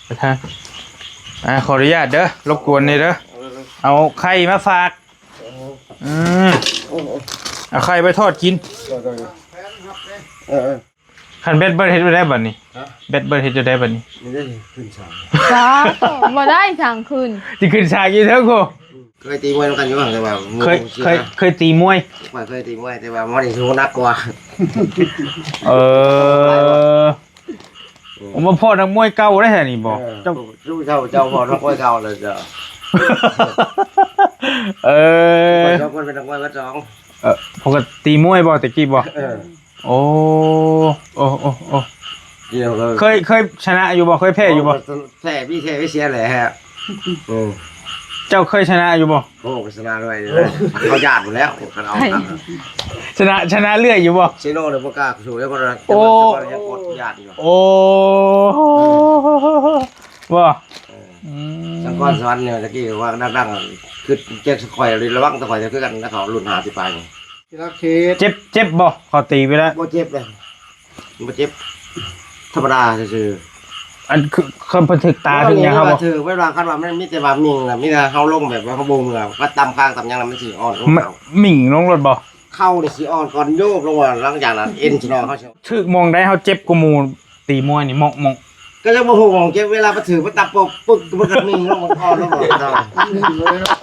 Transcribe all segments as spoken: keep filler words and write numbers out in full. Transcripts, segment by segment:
ไปทาง อ่า ขออนุญาตเด้อ รบกวนนี่เด้อ เอาไข่มาฝาก อืม เอาไข่ไปทอดกิน เออ เออ คันแบตเบิดเฮ็ดจั่งใดบัดนี้ ฮะ แบตเบิดเฮ็ดจั่งใดบัดนี้ ไม่ได้ขึ้นศาล จ้า บ่ได้ทางขึ้น สิขึ้นศาลอยู่เทิงพุ้น เคยตีมวยนำกันอยู่บ่ แต่ว่า เคย เคย เคยตีมวย ข้อยเคยตีมวย แต่ว่ามันสิหนักกว่า เออ อืม ผมมาพ้อนักมวยเก่าได้แท้นี่บ่ เออ เจ้า เจ้า เจ้า เจ้าพ้อนักมวยเก่าเลยเจ้า เออ ข้อยสองคนเป็นนักมวยกันสอง เออ ปกติตีมวยบ่ แต่กี้บ่ เออ โอ้ โอ้ โอ้ โอ้ เกี่ยวเลย เคย เคยชนะอยู่บ่ เคยแพ้อยู่บ่ แพ้ มีแพ้มีเสียแหละฮะ อืม เจ้าเคยชนะอยู่บ่ โอ้ ก็ชนะด้วยเลย เขาญาติหมดแล้ว กันเอา ชนะ ชนะเรื่อยอยู่บ่ เซโน่เนี่ยบ่กล้าสู้แล้ว ก็เลย โอ้ จะมา จะมา จะมาญาติอยู่ โอ้ บ่ เออ อืม สังกรสวรรค์เนี่ย ตะกี้ว่าดังๆ คือเจ๊กสะคอยระวังตะคอยจะคือกันนะ เขารุ่นห้าสิบปลายนี่ ที่รักเขต เจ็บ เจ็บบ่ เขาตีไปแล้ว บ่เจ็บเลย บ่เจ็บ ธรรมดาซื่อๆ อันคือ คือเพิ่นถืกตาถืกหยังเฮาบ่ ถืกเวลาคันว่ามันมีแต่ว่ามิ่งน่ะ มีแต่เฮาลงแบบว่าเฮาบ่เมือ ว่าตำข้างตำหยังน่ะมันสิอ่อนลง ม- เข่า มิ่งลงรถบ่ เข่านี่สิอ่อนก่อนโยกลงว่า หลังจากนั้นเอ็นสินอนเฮาสิ ถืกหม่องใดเฮาเจ็บกว่าหมู่ ตีมวยนี่ หม่อง หม่อง ก็ยังบ่ฮู้หม่องเจ็บ เวลาไปถืกไปตับปกปึ๊กมันก็มิ่งลง มันอ่อนลงหมด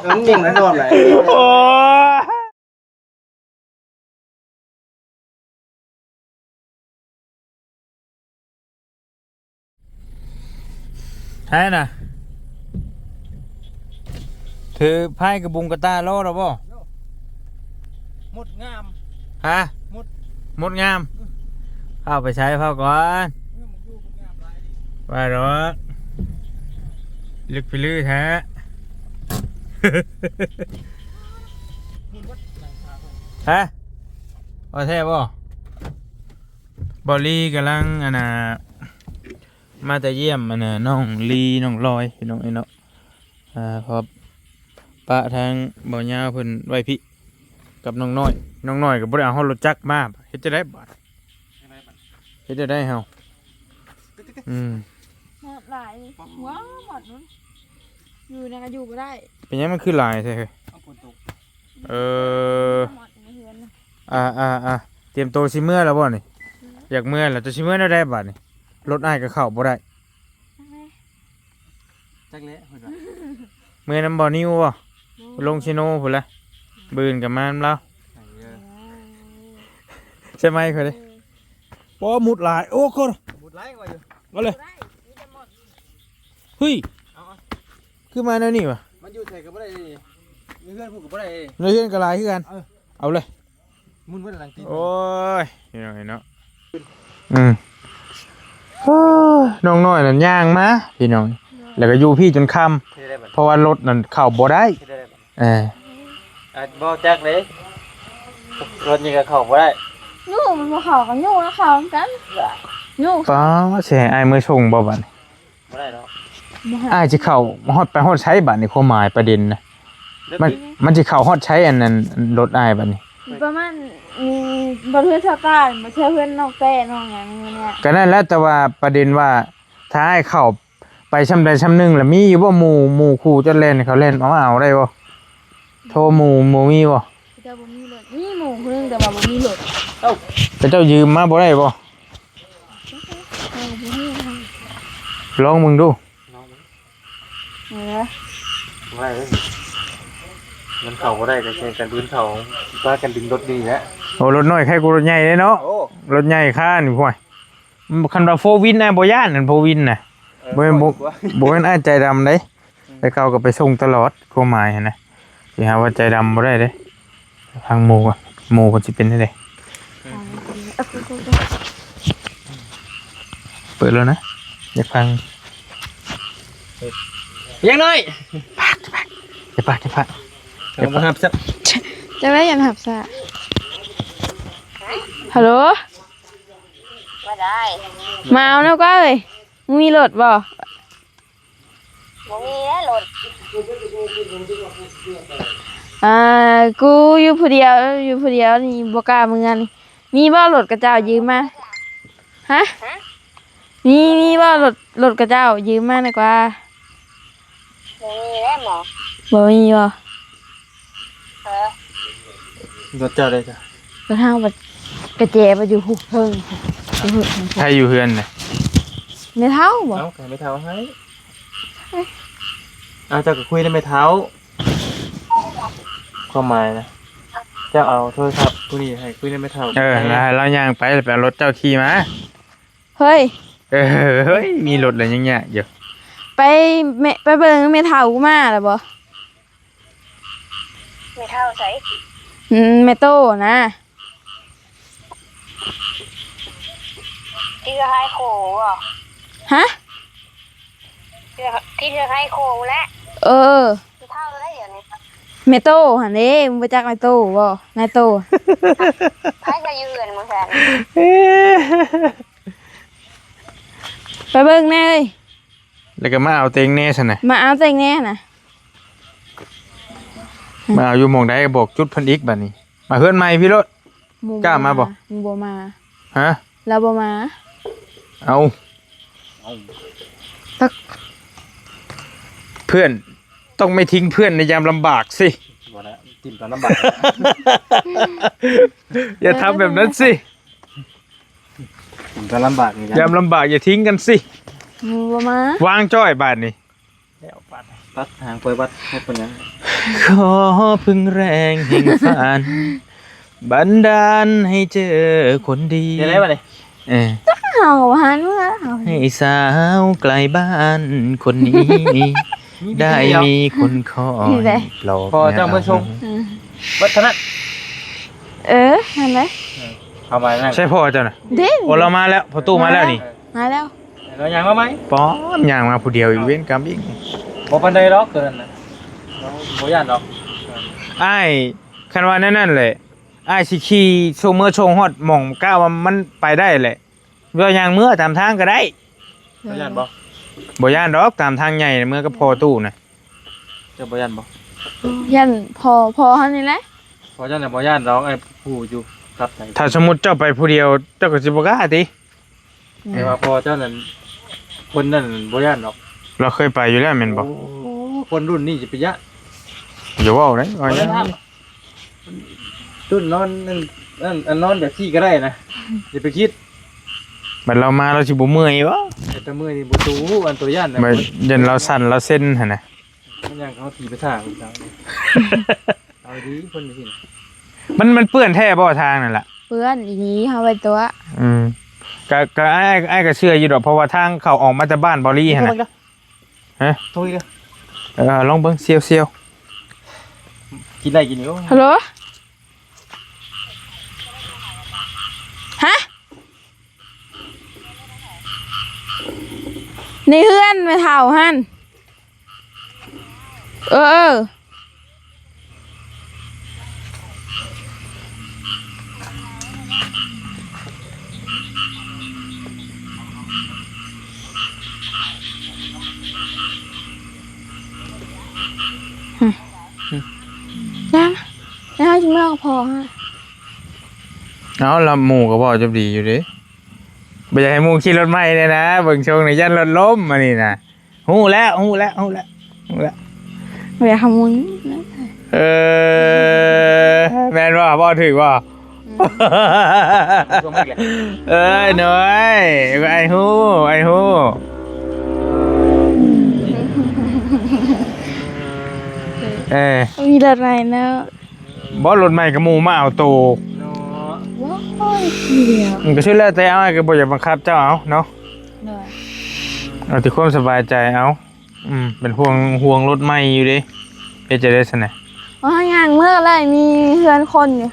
เออ มิ่งแล้วนอนเลย โอ้ย ใช่น่ะ ถือไพ่กระบุงกระตาล้อแล้วบ่ มดงาม ฮะ มด มดงาม เอาไปใช้เผาก่อน เออ มันอยู่มดงามหลายดิ ว่าดอก ลึกไปลือแท้ ฮะ ว่าแท้บ่ บ่าวลีกำลัง อันน่ะ มาแต่เยี่ยม อันน่ะ น้องลี น้องลอย พี่น้องเอ้ยเนาะ อ่า พอปะทางบ่าวยาวเพิ่นไว้พี่ กับน้องน้อย น้องน้อยก็บ่ได้เอาฮอดรถจักรมา เฮ็ดจั่งใดบาด เฮ็ดจั่งใดเฮา อืม มดหลาย ว้าว มดนั้น อยู่นั่นก็อยู่บ่ได้ เป็นหยังมันคือหลายแท้เฮ้ย เอาฝนตก เออ มดในเฮือนน่ะ อ่า อ่า อ่า เตรียมตัวสิเมือแล้วบ่นี่ อยากเมือแล้ว จะสิเมือแนวใดบาดนี่ รถอ้ายก็เข้าบ่ได้ จักแหละเพิ่นว่า เมือนำบ่าวนิวบ่ โอ้ ลงเชโนพุ้นละ มื้ออื่นก็มานำลาว เออ ใช่ไหมเพิ่นเด้ เออ บ่มุดหลาย โอ้ คน มุดหลายกว่าอยู่ มาเลย ได้ มีแต่มด เฮ้ย เอา เอา คือมาแนวนี้วะ มันอยู่ไสก็บ่ได้นี่ อยู่เฮือนพู้นก็บ่ได้นี่ ในเฮือนก็หลายคือกัน เออ เอาเลย มุ่นเบิดหลังตีน โอ้ย พี่น้องเนาะ อืม โอ้ย น้องน้อยนั่นย่างมา พี่น้อง แล้วก็อยู่พี่จนค่ำ เฮ็ดได้บัด เพราะว่ารถนั่นเข้าบ่ได้ เฮ็ดได้บัด เออ อ่ะ บ่จักเลย รถนี่ก็เข้าบ่ได้ อยู่มันบ่เข้าก็อยู่แล้วเข้ากัน อยู่ ป๊าด สิให้อ้ายมือส่งบ่บัดนี้ บ่ได้ดอก บ่ให้ อ้ายสิเข้าฮอดไปฮอดไสบัดนี้ ความหมายประเด็นนะ มัน มันสิเข้าฮอดไสอันนั้น รถอ้ายบัดนี้ ประมาณ มีบ่เทื่อเท่ากัน บ่เทื่อเพื่อนนอกแต่นอกหยังเนี่ย ก็นั่นแหละ แต่ว่าประเด็นว่า ถ้าอ้ายเข้าไปช่ำใดช่ำหนึ่งล่ะ มีอยู่บ่หมู่ หมู่คู่จะแล่น เขาแล่นมาเอาได้บ่ โทรหมู่ หมู่มีบ่ เจ้าบ่มีรถ มีหมู่คนหนึ่งแต่ว่าบ่มีรถ เอ้า แต่เจ้ายืมมาบ่ได้บ่ เออ บ่มีทาง ลองมึงดู ลองมึง เออ บ่ได้เลย มันเข้าบ่ได้ก็แค่กันดึงเข้า พากันดึงรถนี่แหละ โอ้ รถน้อยใครกูรถใหญ่เลยเนาะ โอ้ รถใหญ่ค่านี่พ่วย คันว่าโฟร์วินนะ บ่ย่านนั่น โฟร์วินนะ เออ บ่แม่น บ่ บ่แม่นอ้ายใจดำเด้ อืม แต่เขาก็ไปส่งตลอด ความหมายหั้นนะ สิหาว่าใจดำบ่ได้เด้ ฟังหมู่ก่อน หมู่เพิ่นสิเป็นจั่งใด อืม เปิดแล้วนะ อยากฟัง ยังน้อย อย่าปาก อย่าปาก เขาบ่ฮับซะ จั่งใด๋ อย่าหับซะ ฮัลโหล ว่าได้ มาเอาแนวกว่าเอ้ย มึงมีรถบ่ บ่มีแล้วรถ อ่า กูอยู่ผู้เดียว อยู่ผู้เดียวนี่บ่กล้าเมือนี่ มีบ่รถเขาเจ้ายืมมา ฮะ ฮะ มี มีบ่ รถ รถกะเจ้า ยืมมาหน่อยกว่า บ่มีแล้วหมอ บ่มีบ่ เออ รถเจ้าได้จ้ะ รถเฮาบัดกะแจบัดอยู่พุ้นเทิง อยู่พุ้น ไผอยู่เฮือนน่ะ แม่เฒ่าบ่ เอ้า ก็แม่เฒ่าให้ เอ้ย เอา เจ้าก็คุยนำแม่เฒ่า ความหมายนะ เจ้าเอาโทรศัพท์ผู้นี้ให้คุยนำแม่เฒ่า เออ แล้วให้ลาวย่างไป แล้วไปเอารถเจ้าขี่มา เฮ้ย เออ เฮ้ย มีรถแล้วยังยากอยู่ ไปแม่ ไปเบิ่งแม่เฒ่ากูมาแล้วบ่ แม่เฒ่าไส อืม แม่โตนะ ที่เธอให้โคบ่ ฮะ ที่เธอ ที่เธอให้โคแหละ เออ แม่เฒ่าเลยเดี๋ยวนี้ แม่โตหั่นเด้ มึงบ่จักแม่โตบ่ นายโต ไผก็อยู่เฮือนมึงซั่น เอ๊ะ ไปเบิ่งแน่เอ้ย แล้วก็มาเอาเต็งแน่ซั่นน่ะ มาเอาเต็งแน่น่ะ มาเอาอยู่หม่องใดก็บอกจุดเพิ่นอีกบัดนี้ มาเฮือนใหม่พี่โลด หมู่ กล้ามาบ่ บ่มา หมู่บ่มา ฮะ ลาวบ่มา เอา เอา ตัก เพื่อน ต้องไม่ทิ้งเพื่อนในยามลำบากสิ บ่นะ ถิ่มตอนลำบาก อย่าทำแบบนั้นสิ ถิ่มตอนลำบากนี่นะ ยามลำบากอย่าทิ้งกันสิ หมู่บ่มา วางจ้อยบาดนี้ แล้วปัด ปัดหางปล่อยวัด บ่เป็นหยัง ขอพึ่งแรงแห่งฝัน บันดาลให้เจอคนดี เดี๋ยวได้ปะเนี่ย เออ เฮาหันเมื่อเฮา ให้สาวไกลบ้านคนนี้ มีวิธี ได้ เดียว มีคนคอย นี่แหละ ปลอบ พ่อเจ้าเมื่อชง เหงา อืม วัฒนะ เออ นั่นแหละ เออ เข้ามานั่ง ใช่พ่อเจ้าน่ะ เด้ โอ้ เรามาแล้ว พ่อตู้มาแล้วนี่ มาแล้ว แล้วย่างมาไหม ป๊อด ย่างมาผู้เดียวอีก เอ้า เวรกรรมอีก บ่ปานใดดอกตัวนั้นน่ะ เราบ่ย่านดอก อ้าย คันว่าแนวนั้นแหละ อ้ายสิขี่ส่งเมือส่งฮอดหม่องกะว่ามันไปได้แหละ เว้าย่างเมือตามทางก็ได้ บ่ย่านบ่ บ่ย่านดอก ตามทางใหญ่เมือกับพ่อตู้น่ะ เจ้าบ่ย่านบ่ ย่านพ่อ พ่อเฮานี่แหละ พ่อเจ้าน่ะบ่ย่านดอก ไอ้ผู้อยู่กับไส ถ้าสมมุติเจ้าไปผู้เดียว เจ้าก็สิบ่กล้าติ อืม แต่ว่าพ่อเจ้านั่น คนนั่นบ่ย่านดอก เราเคยไปอยู่แล้วแม่นบ่ โอ้ คนรุ่นนี้จะไปย่าน อย่าเว้าเด้ ว่า บ่ได้ถาม รุ่นนอนนั่น นั่น อันนอนแบบขี้ก็ได้นะ อย่าไปคิด บัดเรามาเราสิบ่เมื่อยบ่ แต่เมื่อยนี่บ่สู้อันตัวย่านนะ บัดยันเราสั่นเราเซ็นหั่นน่ะ มันย่างเขาขี่ไปทาง เอาดีคนนี้ มัน มันเปื้อนแท้บ่ทางนั่นล่ะ เปื้อนอีหลี เฮาไปตัว อืม ก็ ก็อ้าย อ้ายก็เชื่ออยู่ดอก เพราะว่าทางเขาออกมาจากบ้านบอลลี่หั่นน่ะ โทรอีกแล้ว ฮะ โทรอีกแล้ว เออ ลองเบิ่ง เซียวๆ กินได้กินอยู่ ฮัลโหล ฮะ ในเฮือนแม่เฒ่าหั่น เออ เออ อืม อืม ยัง ยังสิเมือกับพ่อฮะ เอา ละหมู่ก็เว้าจบดีอยู่เด้ บ่อยากให้หมู่ขี่รถใหม่เลยนะ เบิ่งทรงนี่ย่านรถล้มอันนี้นะ ฮู้แล้ว ฮู้แล้ว ฮู้แล้ว ฮู้แล้ว บ่อยากให้หมู่ เออ แม่นบ่ เว้าถูกบ่ อืม เอ้ย น้อย อ้ายฮู้ อ้ายฮู้ เออ มีรถใหม่เนาะ บ่ รถใหม่ก็หมู่มาเอาโต เนาะ ว้าย เดียว มันก็สุดแล้วแต่ อ้ายก็บ่อยากบังคับเจ้าเอาเนาะ โดย เอาแต่ความสบายใจเอา อืม เป็นห่วง ห่วงรถใหม่อยู่เด้ เฮ็ดจะได้ซั่นน่ะ ว่าย่างเมือเลย มีเฮือนคนอยู่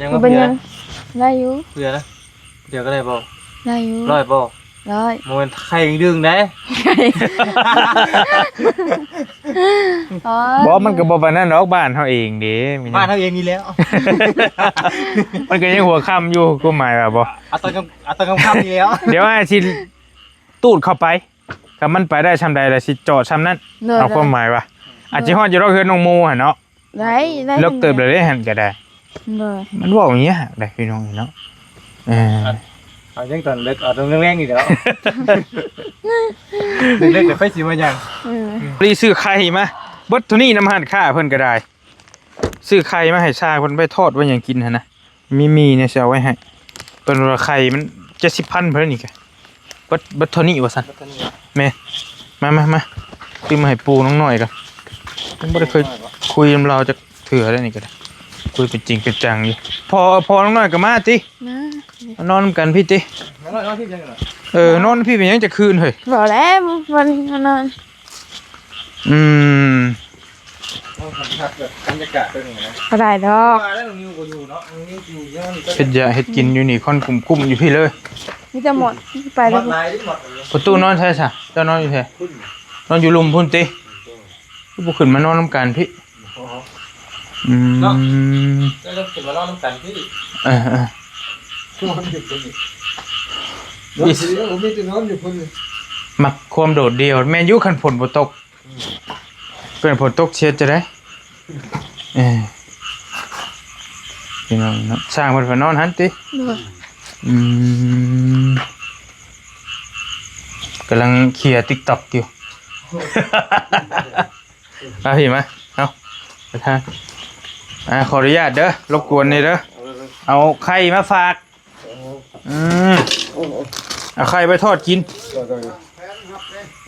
ยัง บ่เป็นหยัง เพื่อ ได้อยู่ เพื่อนะ เดี๋ยวก็ได้บ่ ได้อยู่ ร้อยบ่ ร้อย บ่แม่นไข่ดึงได้ อ๋อ บ่ มันก็บ่ปานนั้นดอก บ้านเฮาเองเด้ บ้านเฮาเองนี่แล้ว มันก็ยังหัวค่ำอยู่ ความหมายว่าบ่ เอาตอนกลาง เอาตอนค่ำๆนี่แล้ว เดี๋ยวอ้ายสิตูดเข้าไป ถ้ามันไปได้ช่ำใดแล้วสิจอดช่ำนั้น เนอะ เอาความหมายว่า อาจสิฮอดอยู่ดอกเฮือนน้องโมหั่นเนาะ ได้ ได้ เลิกเติบเลยเด้หั่นก็ได้ โดย มันเว้าอย่างเงี้ยได้พี่น้องเนาะ เออ อัน เอาจังตอนเลิกเอาตรงแรงๆนี่แหล้ว เลิกๆเดี๋ยวค่อยสิมาหยัง อืม รีซื้อไข่มา เบิดเท่านี้นำร้านค้าเพิ่นก็ได้ ซื้อไข่มาให้ซ่าเพิ่นไปทอดไว้หยังกินหั่นนะ มีหมี่เนี่ยสิเอาไว้ให้ เพิ่นว่าไข่มันเจ็ดสิบพันเพิ่นนี่กะ เบิด เบิดเท่านี้ว่าซั่น แม่น มามามา ซื้อมาให้ปู่น้องน้อยก่อน ยังบ่ได้เคยคุยนำลาวจักเทื่อเลยนี่ก็ได้ คุยเป็นจริงเป็นจังอยู่ พอ พอน้องน้อยก็มาติ มามานอนนำกันพี้ติ น้องน้อยนอนพี้จังเหรอ เออ นอนพี้เป็นหยังจักคืนเฮ้ย บ่แล้ว มันมานอน อืม เอาสัมผัสแบบบรรยากาศตัวนี้นะ บ่ได้ดอก มาแล้วน้องนิวก็อยู่เนาะ น้องนิวอยู่เยอะนี่ก็ เฮ็ดหยังเฮ็ดกินอยู่นี่ ควันกุ้มๆอยู่พี้เลย มีแต่หมด ไปเลย หมดหลายที่หมดเลย ประตูนอนไสซะ เจ้านอนอยู่ไส นอนอยู่ลุ่มพุ้นติ คือบ่ขึ้นมานอนนำกันพี้ อ๋อ อืม เนาะ แล้วก็ขึ้นมานอนนำกันพี้ เออๆ นอนอยู่พุ้นนี่ นอนอยู่นี่ ผมมีแต่นอนอยู่พุ้นนี่ มักความโดดเดี่ยว แม่นอยู่คันฝนบ่ตก อืม คันฝนตกสิเฮ็ดจั่งใด เออ พี่น้องเนาะ ซ่าเพิ่นไปนอนหั่นติ โดย อืม กำลังเคลียร์ TikTok อยู่ มาพี้มา เอา ไปทาง อ่า ขออนุญาตเด้อ รบกวนนี่เด้อ เอาไข่มาฝาก อืม เอาไข่ไปทอดกิน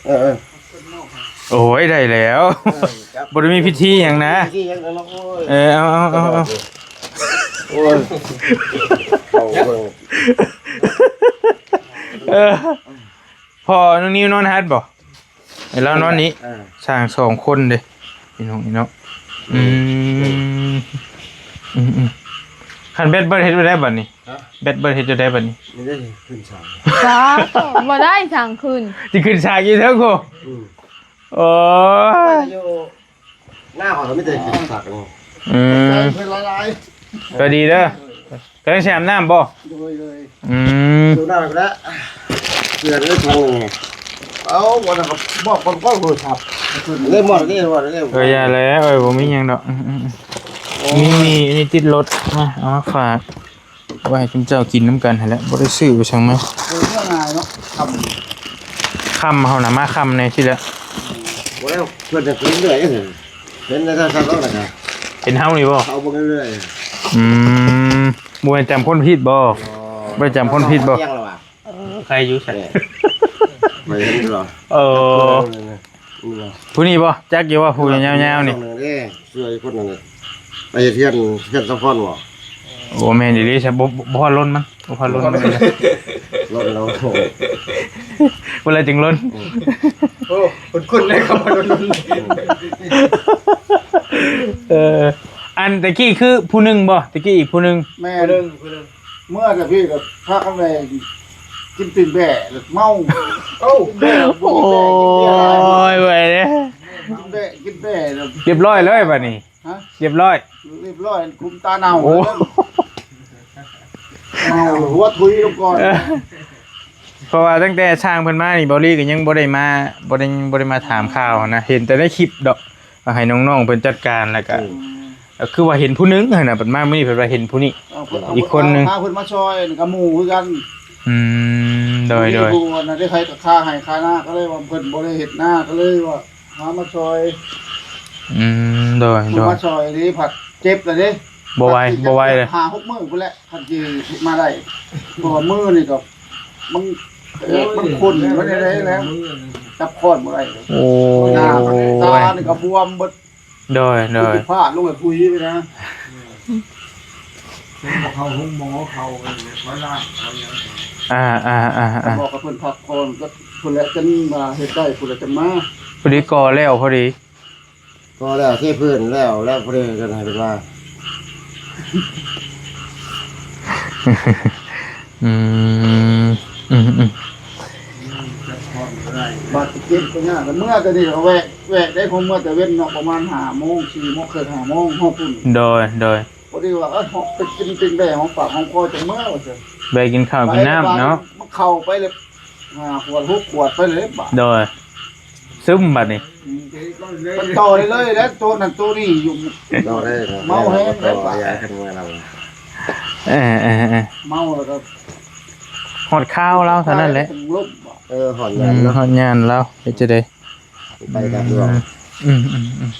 เออ เออ โอ้ย ได้แล้ว เออ ครับ บ่ได้มีพิธีหยังนะ พิธีหยังนะ โอ้ย เออ เอา เอา เอา เอา โอ้ย เอาเบิ่ง เออ พ่อน้องนิวนอนฮัดบ่ ไอ้ลาวนอนนี้ เออ ซ่าสองคนเด้ พี่น้อง พี่น้อง อืม อืม อืม คันแบตเบิดเฮ็ดจั่งใดบัดนี้ ฮะ แบตเบิดเฮ็ดจั่งใดบัดนี้ นี่ได้ขึ้นศาล สาธุ บ่ได้สั่งคืน สิขึ้นซ่าอยู่เทิงพุ้น อืม โอ้ย อยู่หน้าเขาไม่ได้ขึ้นศาล อืม เพิ่นหลายๆ ก็ดีเด้อ กำลังสิอาบน้ำบ่ โดย โดย อืม ดูหน้าไปแล้ว เปลี่ยนได้ทางหนึ่งไง เอาวันนั้นก็บอกคนก็โทรศัพท์ เล่นหมด เล่นหมด เล่นหมด เออ อย่าแล้ว เออ บ่มีหยังดอก อืม อืม อืม โอ้ย มี มี อันนี้ติดรถ มา เอามาฝาก ไว้ให้จุมเจ้ากินนำกันหั่นแหละ บ่ได้ซื้อไปสั่งมา เออ เรื่องง่ายเนาะ ค่ำ ค่ำเฮาน่ะ มาค่ำแน่ทีละ บ่แล้ว เพิ่นจะเพิ่นเรื่อย เห็นในโทรศัพท์แล้วนะ เป็นเฮานี่บ่ เอาเบิ่งเรื่อย อืม บ่ได้จำคนผิดบ่ อ๋อ บ่ได้จำคนผิดบ่ เที่ยงแล้วว่ะ เออ ใครอยู่ใส่ เนี่ย ไปเห็นเหรอ เออ นี่เหรอ ผู้นี้บ่ จักอยู่ว่าผู้ยาวๆนี่ เด้ เสื้ออีกคนหนึ่งเลย ไปเฮ็ดเฮือน เฮือนสะพอนบ่ โอ้ แม่นอีหลี ใช่ บ่ บ่ บ่ฮอดล้นมัน บ่ฮอดล้นมัน ล้นแล้ว บ่เลยจึงล้น อืม โอ้ คุ้นๆเลยครับ ล้นๆ เออ อันตะกี้คือผู้หนึ่งบ่ ตะกี้อีกผู้หนึ่ง แม่น ผู้หนึ่ง ผู้หนึ่ง เมื่อแต่พี่ก็พากันไปกินปิ้งแบ่เมา เอ้า ปิ้งแบ่ โอ้ย เว้ย ปิ้งแบ่ กินแบ่แล้ว เรียบร้อยเลยบัดนี้ ฮะ เรียบร้อย เรียบร้อย คุมตาเน่า โอ้ เมาหัวทุยลงก่อน เออ เพราะว่าตั้งแต่ซ่าเพิ่นมานี่ บ่าวลีก็ยังบ่ได้มา บ่ได้ ยังบ่ได้มาถามข่าวนะ เห็นแต่ในคลิปดอก ว่าให้น้องๆเพิ่นจัดการ แล้วก็ อืม ก็คือว่าเห็นผู้หนึ่งหั่นน่ะ บัดมามื้อนี้เพิ่นว่าเห็นผู้นี้ เอาเพิ่น อีกคนหนึ่ง เอาเพิ่นมา เพิ่นมาซอยนี่ก็หมู่คือกัน อืม โดย โดย ผู้นั้นได้ไผก็ค่าไร่ค่านา ก็เลยว่าเพิ่นบ่ได้เฮ็ดนา ก็เลยว่าหามาซอย อืม โดย ผู้ โดย มาซอยนี่ผัดเจ็บแล้วเด้ บ่ไหว ผัดสิ บ่ไหวเลย ห้าหกมื้อพุ้นแหละ คันสิมาได้ เพราะว่ามื้อนี่ก็ มัน เอ่อ มันข้น มันอะไรแล้ว จับค้อนบ่ได้ โอ้ย หน้ามัน ตานี่ก็บวมเบิด โดย โดย สิพาดลงไปพุยไปนะ เข้าห้องหมอ เข้าไปล้าง เข้าหยัง อ่า อ่า อ่า อ่า บอกกับเพิ่นพักผ่อน ก็เพิ่นแหละจั่งมาเฮ็ดได้ เพิ่นแหละจั่งมา พอดีก่อแล้วพอดี ก็แล้วเทพื้นแล้ว แล้วพอดีก็ให้เพิ่นว่า อืม อืม อืม บาดเจ็บก็ยาก เมื่อแต่นี่ก็แวะ แวะได้ ผมเมื่อแต่เว้นเนาะ ประมาณห้าโมง สี่โมงครึ่ง ห้าโมง ฮอดพุ้น โดย โดย พอดีว่า เอ้ย ไปกินปิ้งแบ่หอมปากหอมคอจั่งเมื่อว่าซั่น ไปกินข้าวกินน้ำเนาะ มันเข้าไปเลย ห้าขวด หกขวดไปเลยบาด โดย ซึมบัดนี้ มันต่อได้เลย แล้วตัวนั้นตัวนี้อยู่ ต่อได้ครับ เมาแฮง ต่อ ได้ปะ ยาขึ้นมาแล้ว เออ เออ เออ เมาแล้วก็ ฮอดคาวลาวเท่านั้นแหละ เป็นลมบ่ เออ ฮอด อื งาน ม เนาะ ฮอดงานลาว เฮ็ดจั่งใด ไปกันดีกว่า อืม อืม อืม อืม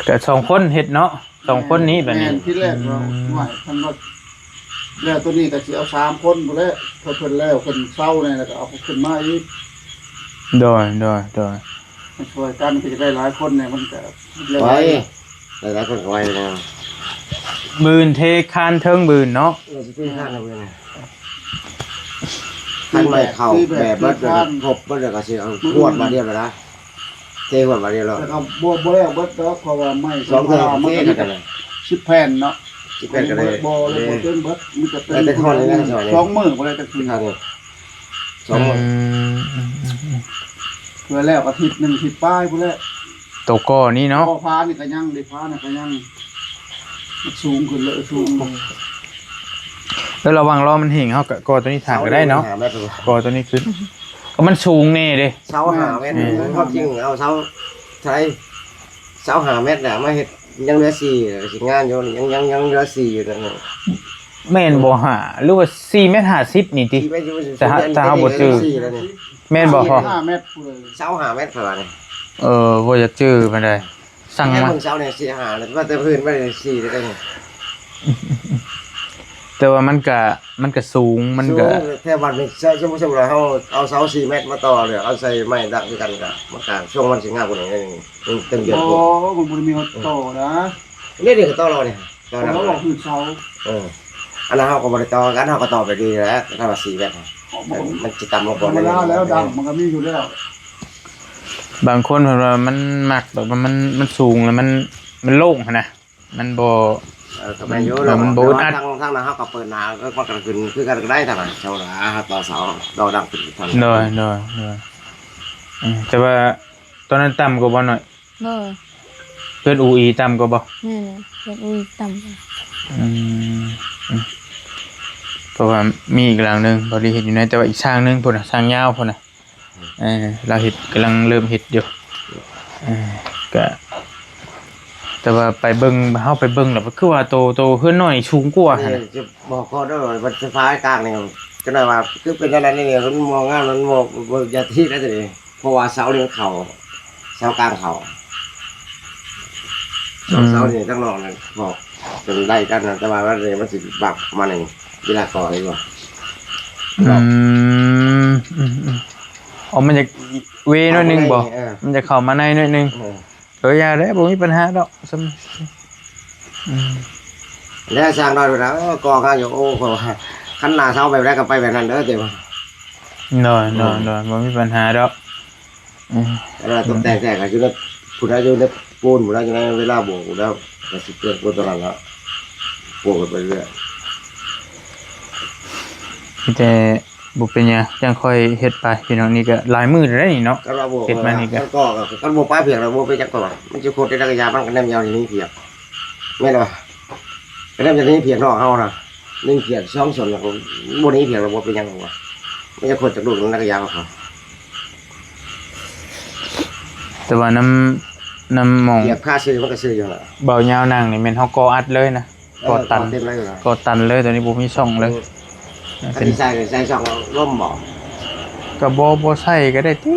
ก็สองคนเฮ็ดเนาะ สองคนนี้บัดนี้ แม่น ที่แรกเรา อืม ว่าคันว่า แล้วตัวนี้ก็สิเอาสามคนพู้นแหละ พอเพิ่นแล้วเพิ่นเซาแหน่แล้วก็เอาขึ้นมาอีก โดย โดย โดย มาช่วยกันก็จะได้หลายคนเนี่ย มันก็แล้ว ไป หลายๆคนก็ไหวนะ มื้ออื่นเทคานเทิงมื้ออื่นเนาะ เออ สิเทคานเอามื้อนี้ คันไม้เข้าแบบเบิดแล้วก็ครบเบิดแล้วก็สิเอาฮวดบาดเดียวแล้วนะ เทฮวดบาดเดียวแล้ว แล้วก็บ่ บ่แล้วเบิดดอก เพราะว่าไม้ สองเทื่อ มันก็มี เทกันเลย สิบแผ่นเนาะ สิบแผ่นก็เลย บ่ บ่เลย บ่เต็มเบิด มันก็เป็น แล้วแต่ท่อนนี่นะ สองมื้อบ่ได้จักที ท่อนนี่ สองมื้อ อืม อืม อืม อืม เพื่อแล้วอาทิตย์หนึ่ง อาทิตย์ปลายพู้นแหละ ตัวก่อนี่เนาะ ก่อฟ้านี่ก็ยัง ได้ฟ้านี่ก็ยัง มันสูงขึ้นเลย สูง แล้วระวังล้อมันเห็น เฮาก็ก่อตัวนี้ถางก็ได้เนาะ เสานี่ห้าเมตร ก่อตัวนี้ขึ้น ก็มันสูงแน่เด้ เสาห้าเมตร อืม ความจริงเอาเสา ใช้ เสาห้าเมตรน่ะ มาเฮ็ดยังเหลือสี่ สิงานอยู่ ยัง ยัง ยังเหลือสี่อยู่นั่นน่ะ แม่นบ่ ห้า หรือว่าสี่เมตรห้าสิบนี่ติ สี่เมตรอยู่ แต่ถ้า ถ้าเฮาบ่จื่อ สี่แล้วนี่ แม่นบ่พ่อ ห้าเมตรพู้นเลย เสาห้าเมตรเท่านั้น เออ บ่อยากจื่อปานใด สั่งมา แค่เบิ่งเสาเนี่ยสี่ห้าแล้ว ว่าแต่พื้นไม่ได้สี่เลย แต่ว่ามันก็ มันก็สูง มันก็ สูง แค่วันนี้ สมมุติ สมมุติว่าเฮาเอาเสาสี่เมตรมาต่อเลย เอาใส่ไม้ดักด้วยกันก็ มันก็ช่วงมันสิงามกว่านี้นิดนึง มันเต็มเดือน โอ้ กว่า มันบ่ได้มีฮอดต่อนะ นี่เดี๋ยวก็ต่อเราเนี่ย ต่อ ต่อ เรา เรา ออกคือเสา เออ อันนั้นเฮาก็บ่ได้ต่อกัน เฮาก็ต่อไปดีแหละ ถ้าว่าสี่เมตร มันจะต่ำลงกว่านี้ ธรรมดาแล้วดังมันก็มีอยู่แล้ว บางคนเพิ่นว่ามันมักแบบว่ามัน มันสูงแล้วมัน มันโล่งหั้นนะ มันบ่ เออ ก็แม่นอยู่ เออ มันบ่อึดอัด แต่ว่าทาง ทางนั้นเฮาก็เปิดหน้า ก็มันก็ขึ้นคือกันก็ได้ทางนั้น เสาหน้าต่อเสา ต่อดังขึ้นทางนั้น โดย โดย โดย อืม แต่ว่าตอนนั้นต่ำกว่าบ่หน่อย บ่ เพื่อนอูอีต่ำกว่าบ่ แม่นแหละ เพื่อนอูอีต่ำกว่า อืม อืม เพราะว่ามีอีกหลังหนึ่ง บ่ได้เห็นอยู่ใน แต่ว่าอีกช่างหนึ่งพู้นน่ะ ช่างยาวพู้นน่ะ เออ เราเฮ็ด กำลังเริ่มเฮ็ดอยู่ เออ ก็ แต่ว่าไปเบิ่ง เฮาไปเบิ่งแล้ว คือว่าโต โตเฮือนน้อยสูงกว่าหั่นน่ะ นี่จะบอกก่อนเด้อ ว่าไฟฟ้ากลางนี่ จักหน่อยว่า คือเป็นจั่งใด๋นี่ มันมองงาม มันมอง เบิ่งยาที่แล้วจะดี เพราะว่าเสานี่มันเข้า เสากลางเข้า สอง อืม เสานี่ทั้งนอกนี่ บอก เป็นไล่กันนะ แต่ว่ามัน มันสิบักมานี่ เวลาก่อนี่บ่ อืม อืม อืม อ๋อ มันจะเวหน่อยหนึ่งบ่ เออ มันจะเข้ามาในหน่อยหนึ่ง เออ เออ อย่าเด้อ บ่มีปัญหาดอก สำ อืม แล้วช่างน้อยเพิ่นว่า เออ ก่องามอยู่ โอ้ เขาว่า คันหน้าเสาแบบใด๋ก็ไปแบบนั้นเด้อ เด้อ โดย โดย อืม โดย บ่มีปัญหาดอก อืม แล้วตกแต่ง แต่งก็อยู่ใน ผู้ใด๋อยู่ในปูน ผู้ใด๋อยู่ในเวลาโบกแล้ว ก็สิเปลี่ยนปูนตลอดแล้ว โบกไปเรื่อย มีแต่บ่เป็นหยัง จั่งค่อยเฮ็ดไป พี่น้อง นี่ก็หลายมื้อแล้วนี่เนาะ คันว่าโบก เฮ็ดมานี่ก็ คันก่อก็ คันบ่ปะเปียกแล้วบ่เป็นหยังก่อ มันสิโคตรได้ระยะ มันก็แนมยาวนี่เปียก แม่นบ่ ก็แนมยาวนี่เปียกนอกเฮานะ นี่เปียกสองส่วนแล้วก็บ่นี่เปียกแล้วบ่เป็นหยังหรอกวะ มันจะโคตรจากลูกนั้นระยะของเขา แต่ว่านำ นำหม่อง เปียกผ้าซื้อมันก็ซื้ออยู่ล่ะ เบายาวนั่งนี่แม่นเฮาก่ออัดเลยนะ เออ ก่อตัน ก่อเต็มเลยเหรอ ก่อตันเลย ตัวนี้บ่มีช่องเลย เออ เป็น อันนี้ใส่ ใส่ช่องลมบ่ ก็บ่ บ่ใส่ก็ได้ติ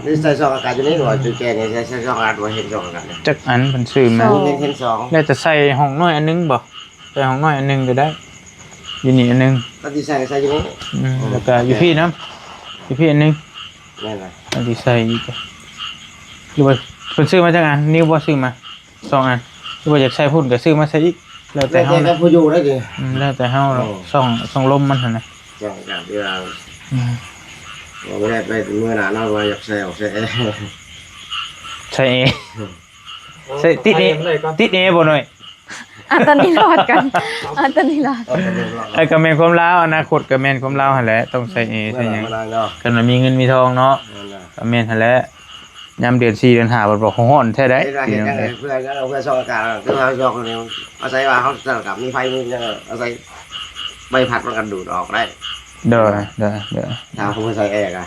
หรือใส่ช่องอากาศอยู่นี่บ่ จุดแจนี่ใส่ ใส่ช่องอากาศบ่ เห็นช่องอากาศเนี่ย จักอันเพิ่นซื้อมา ช่อง เห็น เห็นสอง แล้วแต่ใส่ห้องน้อยอันหนึ่งบ่ ใส่ห้องน้อยอันหนึ่งก็ได้ อยู่นี่อันหนึ่ง อันที่ใส่ ใส่อยู่นี่ อืม แล้วก็อยู่พี้นำ อยู่พี้อันหนึ่ง แม่นล่ะ อันที่ใส่อีก หรือว่าเพิ่นซื้อมาจักอัน นิวบ่ซื้อมา สองอัน หรือว่าอยากใส่พุ่นก็ซื้อมาใส่อีก แล้วแต่เฮา แล้วแต่ นะ ผู้อยู่ได้ติ อืม แล้วแต่เฮา โอ้ ช่อง ช่องลมมันหั่นนะ ช่องอากาศที่ว่า อืม ว่าบ่ได้ไปเมือหน้าเนาะ ว่าอยากใส่ออกใส่แอร์ ใส่แอร์ อืม ใส่ติดแอร์ โอ้ย ติดแอร์บ่หน่อย อ่ะ ตอนนี้รอดกัน อ่ะ ตอนนี้รอด เอาไปเลยรอด เอ้ย ก็แม่นความลาว อนาคตก็แม่นความลาวหั่นแหละ ต้องใส่แอร์ ใส่หยัง เมือหน้าเนาะ คันว่ามีเงินมีทองเนาะ นั่นน่ะ ก็แม่นหั่นแหละ ยามเดือนสี่เดือนห้า บัดบอกฮ้อนแท้ใด๋ เฮ็ดว่าเฮ็ดจั่งใด๋ เพื่อ เพื่อช่องอากาศ คือว่าช่องนี้ อาศัยว่าเฮาช่องอากาศมีไฟมีหยัง อาศัยใบพัดมันก็ดูดออกได้ โดย โดย โดย ถ้าเฮาบ่ใส่แอร์ก็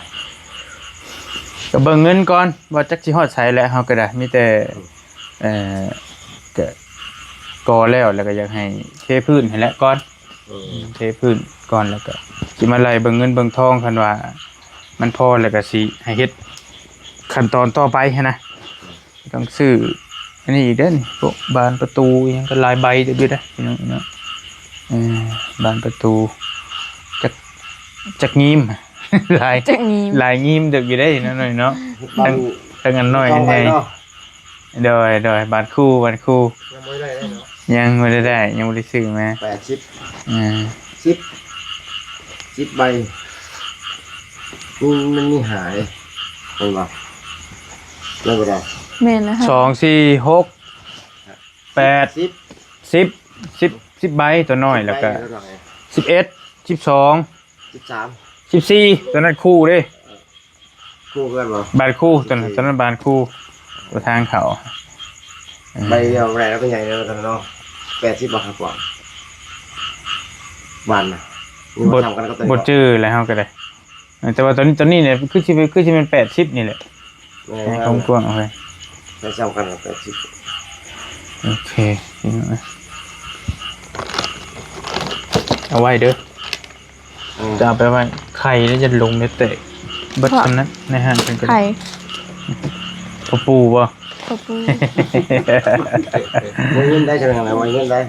ก็เบิ่งเงินก่อน ว่าจักสิฮอดไสแล้ว เฮาก็ได้ มีแต่ เอ่อ ก็ก่อแล้ว แล้วก็อยากให้เทพื้นหั่นแหละก่อน เทพื้นก่อน แล้วก็สิมาไล่เบิ่งเงินเบิ่งทอง คันว่ามันพอแล้วก็สิให้เฮ็ดขั้นตอนต่อไปหั้นนะ ต้องซื้ออันนี้อีกเด้อนี่ พวกบานประตูอิหยังก็หลายใบเด้อ อยู่เด้อพี่น้องเนาะ เออ บานประตู จัก จักงิ้ม หลาย จักงิ้ม หลายงิ้มเด้อ อยู่ได้เนาะ น้อยเนาะ บาน ทั้ง ทั้งอันน้อยอันใหญ่ เนาะ โดย โดย บานคู่ บานคู่ ยังบ่ได้ได้เนาะ ยังบ่ได้ได้ ยังบ่ได้ซื้อมา แปดสิบ อ่า สิบ สิบใบ มัน มันมีหาย เห็นบ่ ได้บ่ได้ แม่นนะคะ สอง สี่ หก แปด สิบ สิบ สิบ สิบใบตัวน้อย แล้วก็ สิบใบตัวน้อย สิบเอ็ด สิบสอง สิบสาม สิบสี่ ตัวนั้นคู่เด้ คู่กันบ่ บานคู่ ตัวนั้น สิบสี่ ตัวนั้นบานคู่ ตัวทางเขา ใบเดียวบ่ได้แล้ว เป็นใหญ่แล้วตอนนั้นเนาะ แปดสิบบ่ครับ กว่า บานนะ นี่ บ่ บ่ทำกันก็ตัวนี้ บ่จื้อแล้วเฮาก็ได้ เออ แต่ว่าตอนนี้ ตอนนี้เนี่ย คือสิเป็น คือสิเป็นแปดสิบนี่แหละ แม่น ให้ความกว้างเอาไว้ ไปซ้ำกันกับแปดสิบ โอเค เอาไว้เด้อ อืม จะเอาไปไว้ ไข่แล้วจะลงได้แตกเบิด เพราะ คนนั้น ในห้างเป็นกัน ไข่ พ่อปู่บ่ พ่อปู่ บ่เงินได้จังได๋ บ่เงินได้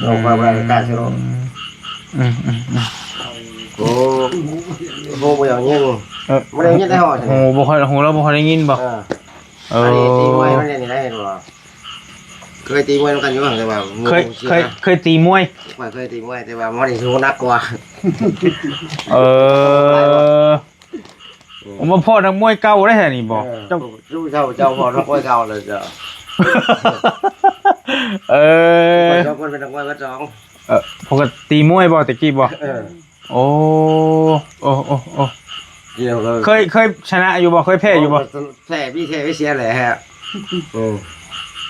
เอาความร่างกายซะเนาะ อืม อืม อืม อืม โอ้ โห บ่อยากยิน เออ บ่ได้ยินได้ฮอด โห บ่ค่อย โห เราบ่ค่อยได้ยินบ่ เออ เออ อันนี้ตีมวยมันเล่นนี่ได้เห็นบ่ เคยตีมวยนำกันอยู่ แต่ว่า เคย เคย เคยตีมวย ข้อยเคยตีมวย แต่ว่ามันนี่ฮู้หนักกว่า เออ ผมมาพ้อนักมวยเก่าได้แท้นี่บ่ เออ เจ้า เจ้า เจ้าพ้อนักมวยเก่าเลยเจ้า เออ ข้อยสองคนเป็นนักมวยกันสอง เออ ปกติมวยบ่ แต่กี้บ่ เออ โอ้ โอ้ โอ้ โอ้ เกี่ยวเลย เคย เคยชนะอยู่บ่ เคยแพ้อยู่บ่ แพ้ มีแพ้มีเสียแหละฮะ เออ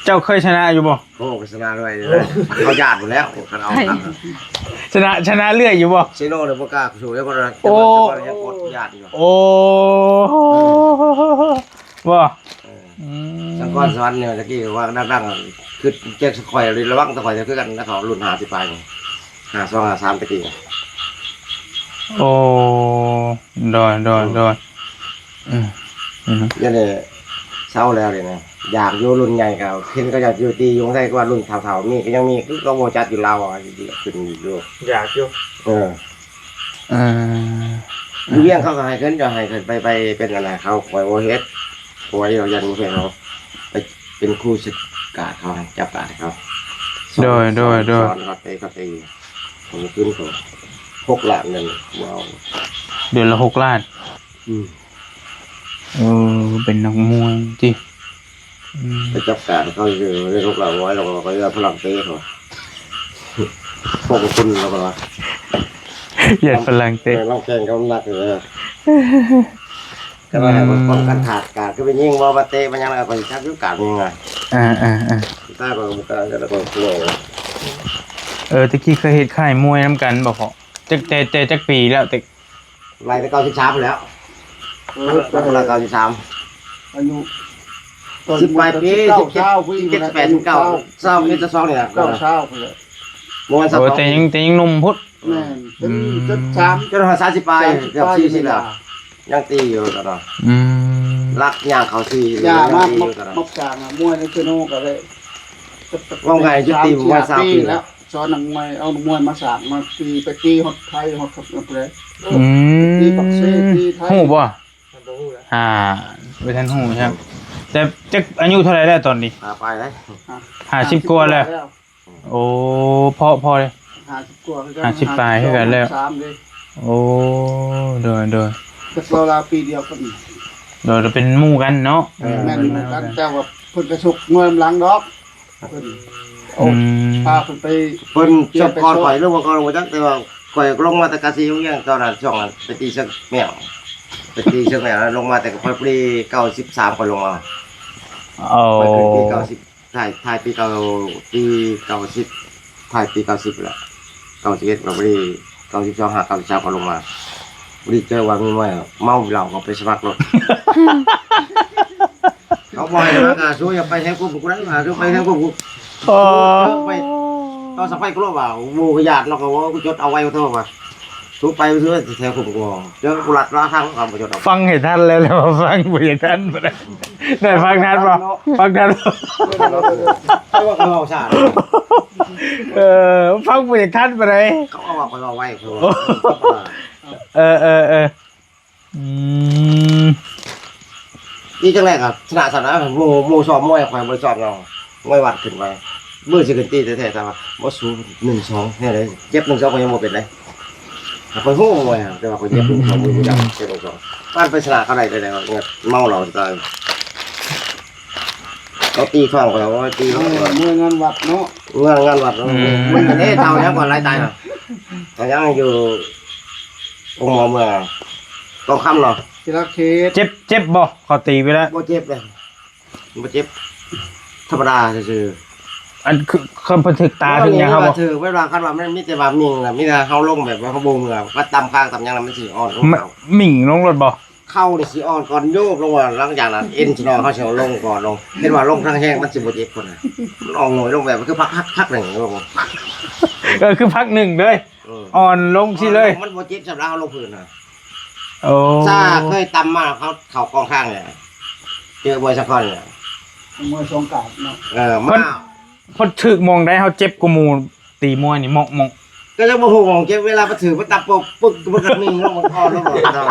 เจ้าเคยชนะอยู่บ่ โอ้ ก็ชนะด้วยเลย เขาญาติหมดแล้ว คันเอา ชนะ ชนะเรื่อยอยู่บ่ เซโน่เนี่ยบ่กล้าสู้แล้ว บ่ได้ โอ้ แต่ว่ายังกดญาติอยู่ โอ้ บ่ เออ อืม สังกรสวรรค์เนี่ย ตะกี้ว่าดังๆ คือแจ็คสแควร์เลย ระวังตะข่อยจะคือกันนะ เขารุ่นห้าสิบปลายนี่ ห้าสอง ห้าสาม ตะกี้ โอ้ โดย โดย โดย อืม อืม เดี๋ยวนี้เซาแล้วเลยนะ อยากอยู่รุ่นใหญ่ก็เห็นเขาอยากอยู่ตีอยู่ไทย ก็ว่ารุ่นเฒ่าๆ มีก็ยังมี คือเขาบ่จัดอยู่ลาวอ่ะ ขึ้นอยู่ อยากอยู่ เออ เออ อยู่เวียงเขาก็ให้ขึ้น จะให้ขึ้นไป ไปเป็นอะไร เขาคอยบ่เฮ็ด คอยเอายันบ่เป็นเขา ไปเป็นครูจัดการเขา จับการเขา โดย โดย โดย สอนเขาไป เขาไป ผมขึ้นเขา หกล้านนั่นบ่เอา เดือนละหกล้าน อืม เออ เป็นนักมวยติ อืม ไปจับการเขาอยู่ใน หกล้าน ร้อย เราก็ไปเอาฝรั่งเตะเขา พวกคุณเราก็ว่า เยียดฝรั่งเตะ เออ เราแข่งเขาหนักอยู่แล้ว ก็ว่าให้มันป้องกันขาดการ คือไปยิงบ่มาเตะมาหยัง แล้วก็ไปจับอยู่กลางยิงอ่ะ อ่า อ่า อ่า ใต้ก็บ่กล้า แล้วก็กลัว เออ ตะกี้เคยเฮ็ดค่ายมวยนำกันบ่พ่อ จัก แต่ แต่จักปีแล้ว แต่ ไล่แต่เก้าสิบสามแล้ว เออ ตั้งแต่เก้าสิบสาม อายุ สิบปลายปี เก้า สิบเจ็ด เก้า สิบเจ็ด สิบแปด สิบเก้า ซาวเอ็ด ซาวสองนี่แหละ เก้า ซาว พุ่นแหละ บ่แม่นซาวสอง โอ้ แต่ยัง แต่ยังหนุ่มพุ้น แม่น อืม จน จนสาม จนฮอดสามสิบปลาย เกือบสี่สิบแล้ว ยังตีอยู่ตอนนั้น อืม ลักย่างเขาสี่ ย่ามา ยังตีอยู่ตอนนั้น มา มาสร้างมวยในเซโนก็ได้ ว่าไง จะตีมวยสามปี แล้ว สอนนักมวย เอานักมวยมาสร้าง มาตี ไปตีฮอดไทย ฮอดครับ นั่นแหละ อืม ตีปักเซ ตีไทย ฮู้บ่ มันบ่ฮู้แล้ว อ่า บ่ทันฮู้ครับ แต่จักอายุเท่าไหร่แล้วตอนนี้ ห้าปลายแล้ว ห้าสิบกว่าแล้ว โอ้ พ่อ พ่อเลย ห้าสิบกว่าคือกัน ห้าสิบปลายคือกันแล้ว สามเลย โอ้ โดย โดย แต่เราลาวปีเดียวกัน โดย เราเป็นหมู่กันเนาะ เออ แม่นหมู่กัน แต่ว่าเพิ่นก็สุกเงินหลังดอก เพิ่น โอ้ อืม พาเพิ่นไป เพิ่นจับก่อนข่อยหรือว่าก่อนบ่จัก แต่ว่าข่อยลงมาแต่กาซีโรงเรียนตอนนั้น ช่วงนั้นไปตีเสิงแมว ไปตีเสิงแมวแล้วลงมาแต่ก็พอดี เก้าสิบสาม ข่อยลงมา โอ้ ข่อยขึ้นปี เก้าสิบ ท้าย ท้ายปี เก้า ปี เก้าสิบ ท้ายปี เก้าสิบ แหละ เก้าสิบเอ็ด ก็พอดี เก้าสิบสอง หา เก้าสิบสาม ข่อยลงมา พอดีเจอว่ามีมวย เมาเหล้าก็ไปสมัครโลด เขาบ่ให้มา อ่า สู้อย่าไปแฮงกลุ่มกูได้ อ่า สู้ไปแฮงกลุ่มกู อ๋อ ไป เอาสะไพร่ก็รู้ว่า หมู่ก็ญาติเราก็ว่า กูจดเอาไว้ ขอโทษว่า สูไปซื้อแถวผมก็ เดี๋ยวกูลัดล้อทาง เขาบ่จดเอา ฟังให้ทันแล้ว แล้วฟังบ่อยากทันบ่ได้ ได้ฟังทันบ่ ฟังทันบ่ ใครว่าเขาเอาสาร เออ ฟังบ่อยากทันบ่ได้ เขาเอาว่าเขาเอาไว้ เขาว่า เออ เออ เออ อืม นี่จังแรกอะ ชนะชนะ หมู่ หมู่ซ้อมมวย ข่อยบ่ได้ซ้อมเนาะ มวยวัดขึ้นไป มือสิขึ้นตีแท้ๆ แต่ว่า บ่สู้ หนึ่งสอง เนี่ยเลย เจ็บ หนึ่งสอง ก็ยังบ่เป็นเลย ข่อยฮู้มวยอะ แต่ว่าข่อยเจ็บ หนึ่งสอง มือบ่จับ เจ็บ หนึ่งสอง มันไปชนะเขาได้ ได้ ได้ เนี่ย เมาเหล้าตาย เขาตีท้องข่อย ว่าตี เอ เขา อ มวยงานวัดเนาะ งาน งานวัด อืม มันก็ได้เท่ายังก่อนหลายตายน่ะ แต่ยังอยู่ องค์หมอเมือง ทองคำเนาะ ศิลาเขต เจ็บ เจ็บบ่ เขาตีไปแล้ว บ่เจ็บเลย บ่เจ็บ ธรรมดาซื่อๆ อันคือ คือเพิ่นถืกตาถืกหยังเขาบ่ ถืก เวลาคันว่ามันมีแต่ว่ามิ่งน่ะ มีแต่เฮาลงแบบว่าเฮาบ่เมือ ว่าตำคางตำหยังน่ะ มันสิอ่อนลง มัน เข่า มิ่งลงรถบ่ เข่านี่สิอ่อนก่อนโยกลงว่า หลังจากนั้นเอ็นสนองเฮาสิเอาลงก่อนลง เห็นว่าลงทางแฮงมันสิบ่เจ็บพุ่นน่ะ มันอ่อนหน่อยลงแบบคือพัก พัก พักหนึ่งลง เออ คือพักหนึ่งเลย เออ อ่อนลงสิเลย มันบ่เจ็บสำหรับเฮาลงพื้นน่ะ โอ้ ซ่าเคยตำมาเขา เขากองข้างเนี่ย เจอมวยสะก้อนเนี่ย มวยสองกาดเนาะ เออ มา เพิ่น เพิ่นถืกหม่องใดเฮาเจ็บกว่าหมู่ ตีมวยนี่หม่อง หม่อง ก็ยังบ่ฮู้หม่องเจ็บ เวลาไปถืกไปตับปกปึก มันก็นิ่งลง มันอ่อนลง เออ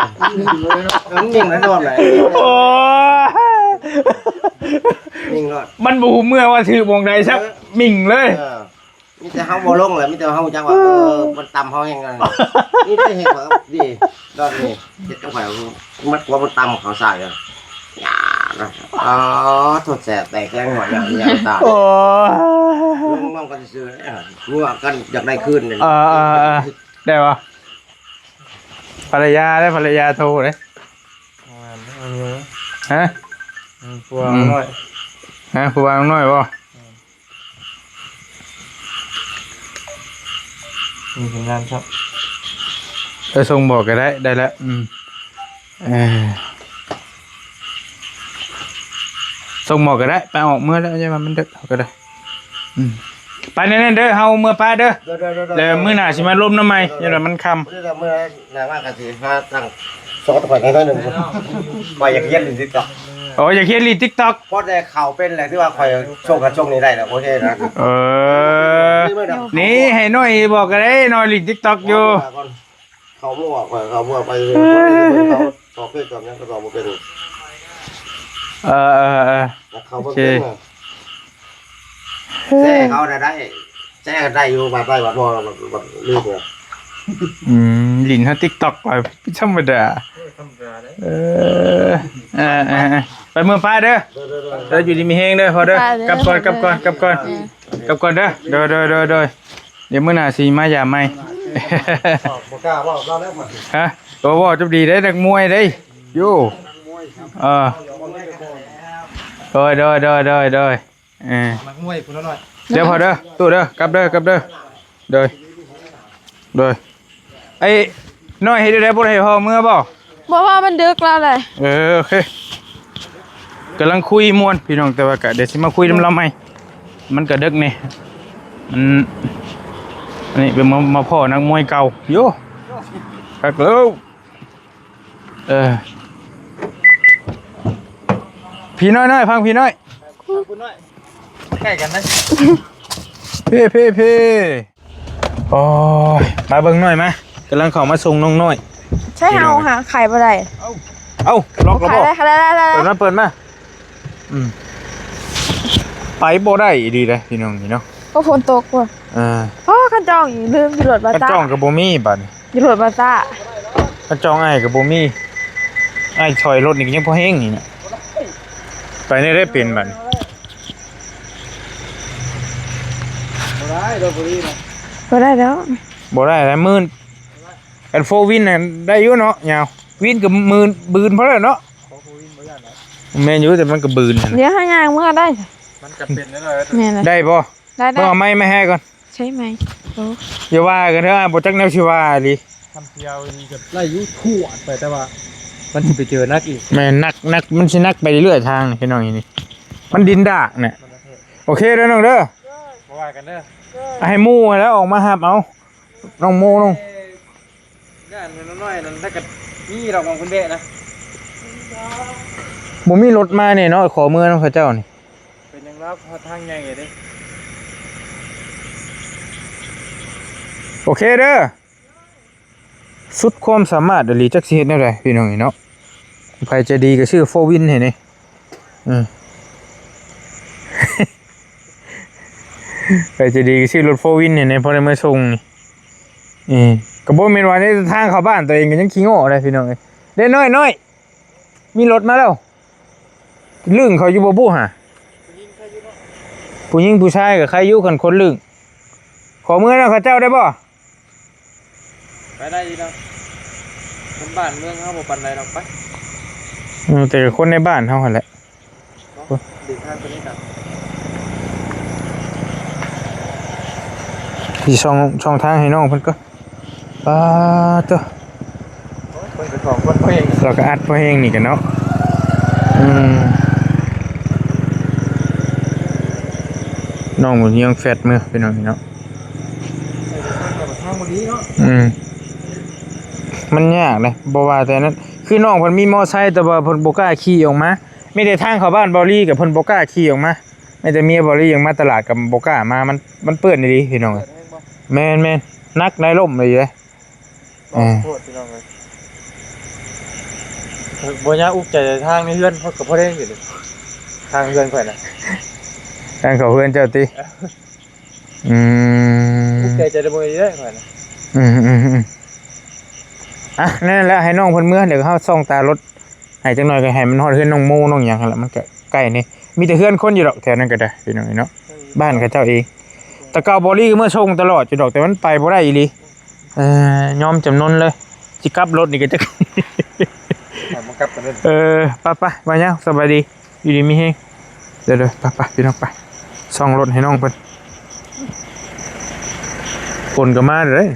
มันนิ่งแล้วนอนเลย โอ้ย นิ่งนอน มันบ่ฮู้เมือว่าถืกหม่องใดซะ เออ มิ่งเลย เออ มีแต่เฮาบ่ลงแหละ มีแต่เฮาจักว่า เออ มันตำเฮาแฮงนั่น นี่ได้เห็นว่าดี ดอนนี่ เฮ็ดกับข่อย มันกลัวมันตำเขาใส่อะ อย่านะ อ๋อ โทษแสบแตกแรงหัวอย่างเดียวตาย โอ้ย ลงๆ กันซื่อๆ เออ งัวกันอยากได้คืนนี่ เออ เออ เออ ได้ปะ ภรรยาได้ ภรรยาโทรเลย ฮะ อืม ผัวน้อย ฮะ ผัวน้อยบ่ มีสัญญาณครับ เออ ส่งบอกก็ได้ ได้แล้ว อืม เออ ส่งบอกก็ได้ ไปออกเมือแล้ว อย่าว่ามันดึก เอาก็ได้ อืม ไปนั่นๆ เด้อ เฮาเมือป้าเด้อ เด้อๆๆๆ แล้วมื้อหน้าสิมาลมนำใหม่ เด้อๆๆ อย่าว่ามันค่ำ มื้อหน้า หน้าว่ากันสิหาตั้งสอนข่อยแค่น้อยหนึ่ง ข่อยอยากเรียนเล่นติ๊กต็อก โอ้ อยากเรียนเล่นติ๊กต็อก พอได้เข้าเป็นแล้ว ถือว่าข่อยโชคกับโชคนี้ได้แล้ว โอเคนะ เออ นี่ให้น้อยบอกก็ได้ น้อยเล่นติ๊กต็อกอยู่ เขามั่ว ข่อยเขามั่วไป เขาตอบเพศตอบหยังก็ตอบบ่เป็น เออ เออ เออ เขาบ่เป็น โอเค น่ะ แซ่เขาน่ะได้ แซ่ได้อยู่ บาดได้บาดบ่ บาด บาดลืมเลย อืม หลินเฮาติ๊กต็อกไปธรรมดา เออ ธรรมดาเด้ เออ เออ เออ ไปเมืองฟ้าเด้อ เด้อ เด้อ เด้อ เด้อ อยู่ดีมีแฮงเด้อพ่อเด้อ ไปเด้อ กลับก่อน กลับก่อน กลับก่อน เออ กลับก่อนเด้อ โดย โดย โดย โดย เดี๋ยวมื้อหน้าสิมายามใหม่ บอกกล้าเว้าเล่าแล้วมัน ฮะ โอ้ เว้าจบดีเด้ นักมวยเด้ อยู่ เออ โดย โดย โดย โดย โดย เออ นักมวยผู้น้อย เดี๋ยวพอเด้อ ตู้เด้อ กลับเด้อ กลับเด้อ โดย โดย ไอ้น้อยเฮ็ดได้บ่ได้พอเมือบ่ บ่ว่ามันดึกแล้วเลย เออ โอเค กำลังคุยม่วนพี่น้อง แต่ว่าก็เดี๋ยวสิมาคุยนำลาวใหม่ มันก็ดึกนี่ มัน อันนี้เป็นมา มาพ้อนักมวยเก่า โย่ คักแล้ว เออ พี่น้อยๆ ฟังพี่น้อย ใกล้กันนะ เพ่ เพ่ เพ่ โอ้ย มาเบิ่งหน่อยมา กำลังเข้ามาส่งน้องน้อย ใช่เฮาค่ะ ขายบ่ได้ เอ้า ล็อกแล้วบ่ ขายได้ ขายได้ ได้ ได้ เปิดมา เปิดมา อืม ไปบ่ได้อีหลีเด้พี่น้องนี่เนาะ ก็ฝนตกว่ะ เออ อ๋อ คันจองอีก ลืมอยู่รถมา คัน จ้า จองก็บ่มีบัดนี้ อยู่รถมาจ้า คันจองอ้ายก็บ่มี อ้ายถอยรถนี่ก็ยังพอแฮงนี่นะ ไปได้ ได้เป็นบัดนี้ บ่ได้ รถบ่ดีนะ บ่ได้แล้ว บ่ได้แล้ว มื่น อันโฟร์วินน่ะได้อยู่เนาะ ยาว วินก็มื่น บืนพอแล้วเนาะ แม่นอยู่ แต่มันก็บืนหั่น เดี๋ยวหายางเมื่อได้ มันก็เป็นแล้วเนาะ แม่นเลย ได้บ่ ได้ ได้ เบิ่งเอาไม้มาให้ก่อน ใช่ไหม โอ้ อย่าว่ากันเด้อ บ่จักแนวสิว่าอีหลี ทำเที่ยวดีกับไล่อยู่ทั่วไป แต่ว่ามันสิไปเจอนักอีก แม่น นัก นัก มันสินักไปเรื่อยๆ ทางนี่พี่น้องนี่ มันดินดากเนี่ย มันกระแทก โอเคเด้อน้องเด้อ ว่ากันเด้อ ให้หมู่แล้วออกมาหับเอา น้องโมน้อง เอ้ย ย่านน้อยๆนั่น ถ้าเกิดมีดอกมองคุณเบะนะ บ่มีรถมาเนี่ยเนาะ ขอเมือน้องเขาเจ้านี่ เป็นยังรับทางใหญ่เลย โอเคเด้อ สุดความสามารถอีหลี จักสิเฮ็ดแนวใดพี่น้องเนาะ ไผใจดีก็ซื้อโฟร์วินให้นี่ อืม ไผใจดีก็ซื้อรถโฟร์วินให้นี่ พอได้มาส่งนี่ เออ ก็บ่แม่นว่าในทางเข้าบ้านตัวเองก็ยังขี้โง่ได้พี่น้องเอ้ย เด้น้อยๆ มีรถมาแล้ว ลึงเขาอยู่บ่บุหะ ผู้หญิงผู้ชายก็ใครอยู่กันคนลึง ขอเมือนะเขาเจ้าได้บ่ ไปได้อยู่ดอก คนบ้านเมืองเฮาบ่ปานใดดอก ไป อืม แต่ก็คนในบ้านเฮาหั่นแหละ เนาะ เดินทางไปนี่กัน สิส่อง ส่องทางให้น้องเพิ่นก่อน ปาดเตอะ โอ้ย คนไปสองคนพอเอง เราก็อัดพอแฮงนี่กันเนาะ อืม น้องมันยังแฟดมือพี่น้องเนาะ ทางบ่ดีเนาะ อืม มันยากเลย บ่ว่าแต่นั้น คือน้องเพิ่นมีมอไซค์ แต่ว่าเพิ่นบ่กล้าขี่ออกมา มีแต่ทางเข้าบ้านเบาลีกับเพิ่นบ่กล้าขี่ออกมา มีแต่เมียเบาลียังมาตลาดกับบ่กล้ามา มัน มันเปื้อนอีหลีพี่น้องเอ้ย แม่นๆ หนักได้ล้มเลยเด้ เออ โทษพี่น้องเอ้ย บ่ยากอุกใจทางในเฮือน เพราะกับพ่อเด้งอยู่เลย ทางเฮือนข่อยน่ะ ทางเขาเฮือนเจ้าติ อืม อุกใจจะได้บ่ได้ข่อยน่ะ อืม อืม อืม อ่ะ นั่นแหละ ให้น้องเพิ่นเมือ เดี๋ยวเฮาส่องตารถ ให้จักหน่อยก็ให้มันฮอดเฮือนน้องโมน้องหยังหั่นล่ะ มันก็ใกล้นี่ มีแต่เฮือนคนอยู่ดอกแถวนั้นก็ได้ พี่น้องเนาะ บ้านเขาเจ้าเอง แต่เก่าเบาลีก็เมือส่งตลอดอยู่ดอก แต่มันไปบ่ได้อีหลี เอ่อ ยอมจำนนเลย สิกลับรถนี่ก็จัก ให้มันกลับกันเด้อ เออ ไปๆ บ่าวยาว สบายดี อยู่ดีมีแฮง เดี๋ยวๆ ไปๆ พี่น้องไป ส่องรถให้น้องเพิ่น คนก็มาเด้อ